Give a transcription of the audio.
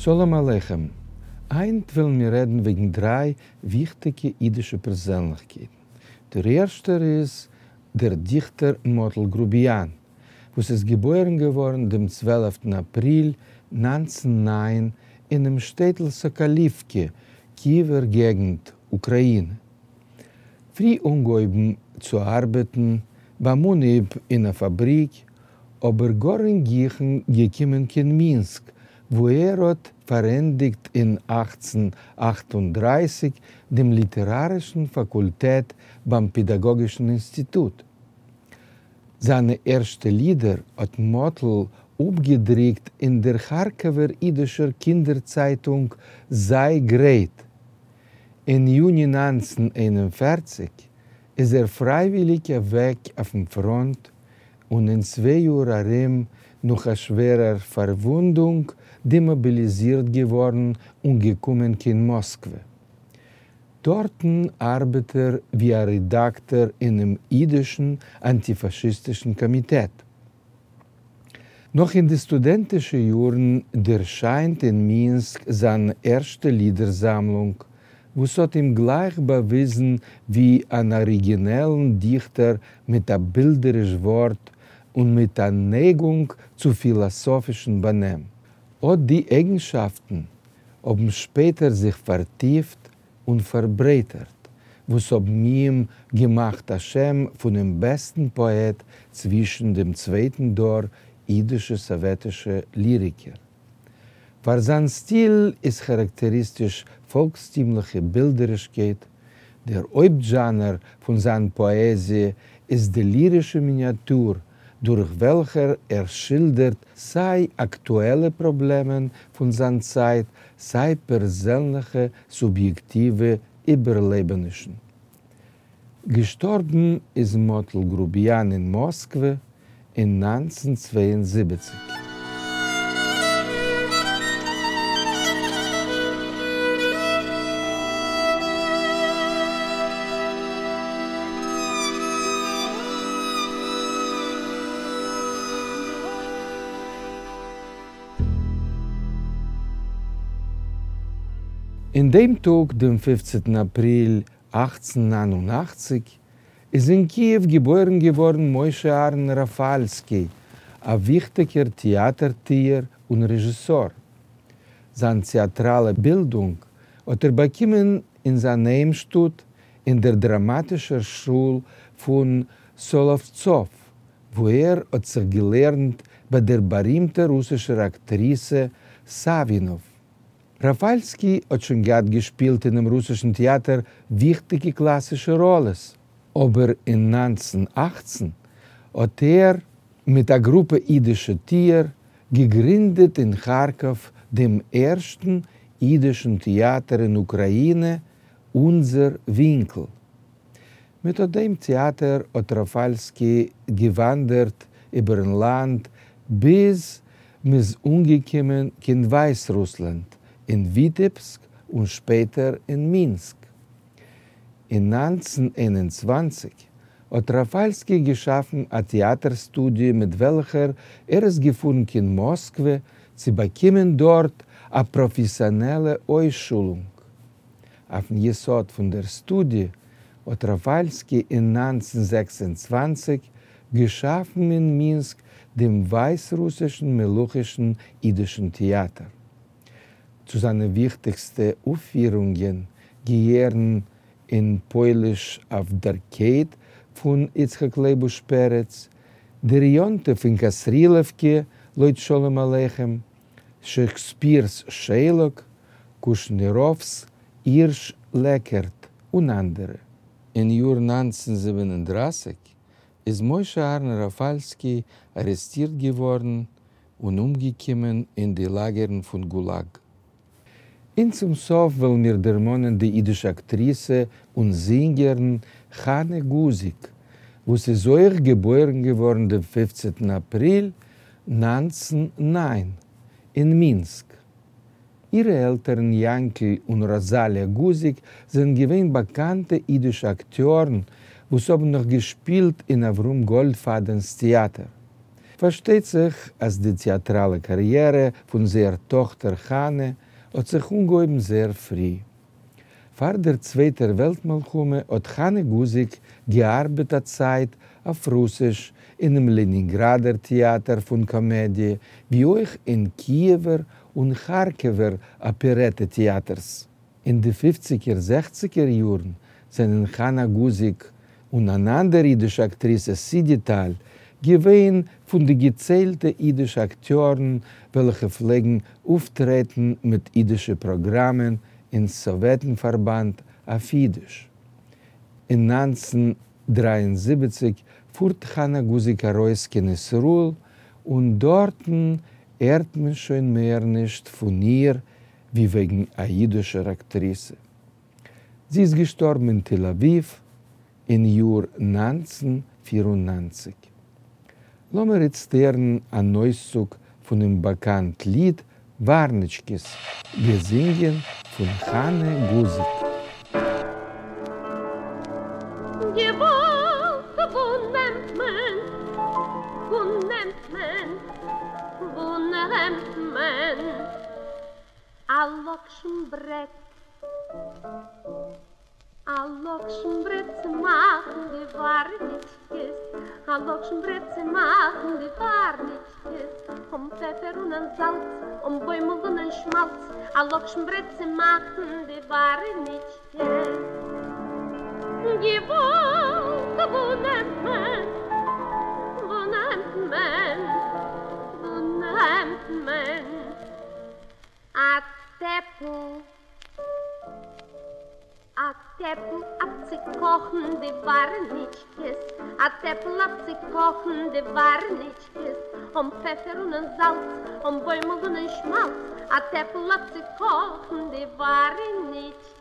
שלום עליכם! היינט וועלן מיר רעדן וועגן דריי וויכטיגע אידישע פערזענליכקייטן. דער ערשטער איז דער דיכטער מאטל גרוביאן, וואס איז געבוירן געווארן דעם צוועלפטן אפריל 1909 אינעם שטעטל סאקאליווקע, קיעווער געגנט, אוקראינע. פרי אנגעהויבן צו ארבעטן ביים אנהייב אין א פאבריק, אבער גאר אין גיכן געקומען קיין מינסק, וואו ער האט פארענדיגט אין 1838 דעם ליטערארישן פאקולטעט ביים פעדאגאגישן אינסטיטוט. זיינע ערשטע לידער האט מאטל אפגעדרוקט אין דער כארקאווער אידישער קינדער צייטונג זיי גרייט. אין יוני 1941 איז ער פרייוויליג אוועק אויפן פראנט און אין צוויי יאר ארום נאך א שווערער פארוואונדונג דעמאביליזירט געווארן און געקומען קיין מאסקווע. דארטן ארבעט ער ווי א רעדאקטאר אינעם אידישן אנטיפאשיסטישן קאמיטעט. נאך אין די סטודענטישע יארן ערשיינט אין מינסק זיין ערשטע לידער-זאמלונג, וואס האט אים גלייך באוויזן ווי אן אריגינעלן דיכטער מיט א בילדעריש ווארט און מיט א נייגונג צו פילאסאפישן באנעם. אט די אייגנשאפטן האבן שפעטער זיך פארטיפט און פארברייטערט, וואס האבן אים געמאכט א שם פונעם בעסטן פאעט צווישן דעם צווייטן דור אידישע סאוועטישע ליריקער. פאר זיין סטיל איז כאראקטעריסטיש פאלקסטימליכע בילדערישקייט, דער הויפט זשאנער פון זיין פאעזיע איז די לירישע מיניאטור, דורך וועלכער ער שילדערט סיי אקטועלע פראבלעמען פון זיין צייט, סיי פערזענליכע סוביעקטיווע איבערלעבענישן. געשטארבן איז מאטל גרוביאן אין מאסקווע אין 1972. אין דעם טאג, דעם פופצנטן אפריל 1889, איז אין קיעוו געבוירן געווארן משה אהרן ראפאלסקי, א וויכטיגער טעאטער-טוער און רעזשיסאר. זיין טעאטראלע בילדונג האט ער באקומען אין זיין היימשטאט אין דער דראמאטישער שול פון סאלאווצאוו, וואו ער האט זיך געלערנט ביי דער בארימטער רוסישער אקטריסע סאווינאוו. ראפאלסקי האט שוין געהאט געשפילט אינעם רוסישן טעאטער וויכטיגע קלאסישע ראלעס, אבער אין 1918 האט ער מיט א גרופע אידישע טוער געגרינדעט אין כארקאוו דעם ערשטן אידישן טעאטער אין אוקראינע, אונדזער ווינקל. מיט אט דעם טעאטער האט ראפאלסקי געוואנדערט איבערן לאנד ביז מ'איז אנגעקומען קיין ווייסרוסלאנד, אין וויטעבסק און שפעטער אין מינסק. אין 1921 האט ראפאלסקי געשאפן א טעאטער סטודיע מיט וועלכער ער איז געפארן קיין מאסקווע צו באקומען דארט א פראפעסיאנעלע אויסשולונג. אויפן יסוד פון דער סטודיע האט ראפאלסקי אין 1926 געשאפן אין מינסק דעם ווייסרוסישן מלוכישן אידישן טעאטער. צו זיינע וויכטיגסטע אויפפירונגען געהערן אין פויליש אויף דער קייט פון יצחק לייבוש פרץ, דער יום-טוב אין קאסרילעווקע לויט שלום עליכם, שעקספיר'ס שיילאק, קושניראוו'ס הירש לעקערט און אנדערע. אין יאר 1937 איז משה אהרן ראפאלסקי ארעסטירט געווארן און אומגעקומען אין די לאגערן פון גולאג. און צום סוף וועלן מיר דערמאנען די אידישע אקטריסע און זינגערין חנה גוזיק, וואס איז אויך געבוירן געווארן דעם פופצנטן אפריל 1909 אין מינסק. אירע עלטערן יאנקל און ראזאליא גוזיק זענען געווען באקאנטע אידישע אקטיארן וואס האבן נאך געשפילט אין אברהם גאלדפאדענ'ס טעאטער. פארשטייט זיך אז די טעאטראלע קאריערע פון זייער טאכטער חנה האט זיך אנגעהויבן זייער פרי. פאר דער צווייטער וועלט מלחמה האט חנה גוזיק געארבעט א צייט אויף רוסיש אינעם לענינגראדער טעאטער פון קאמעדיע, ווי אויך אין קיעווער און כארקעווער אפערעטע טעאטערס. אין די פופציגער זעכציגער יארן זענען חנה גוזיק און אן אנדער אידישע אקטריסע סידי טאל געווען פון די געציילטע אידישע אקטיארן וועלכע פלעגן אויפטרעטן מיט אידישע פראגראמען אין סאוועטן פארבאנד אויף אידיש. אין 1973 פארט חנה גוזיק ארויס קיין ישראל און דארטן הערט מען שוין מער נישט פון איר ווי וועגן א אידישער אקטריסע. זי איז געשטארבן אין תל אביב אין יאר 1994. לאמיר איצט הערן אן אויסצוג פונעם באקאנט ליד ווארניטשקעס, געזינגען פון חנה גוזיק. געוואלד, וואו נעמט מען, וואו נעמט מען, וואו נעמט מען א לאקשן ברעט? א לאקשן ברעט צו מאכן די ווארניטשקעס, א לאקשן ברעט צו מאכן די ווארניטשקעס, אן פעפער און אן זאלץ, אן בוימל און אן שמאלץ, א לאקשן ברעט צו מאכן די ווארניטשקעס. געוואלד, וואו נעמט מען, וואו נעמט מען, וואו נעמט מען א טעפל? א טעפל אויף צו קאכן די ווארניטשקעס, א טעפל אויף צו קאכן די ווארניטשקעס, אן פעפער און אן זאלץ, אן בוימל און אן שמאלץ, א טעפל אויף צו קאכן די ווארניטשקעס.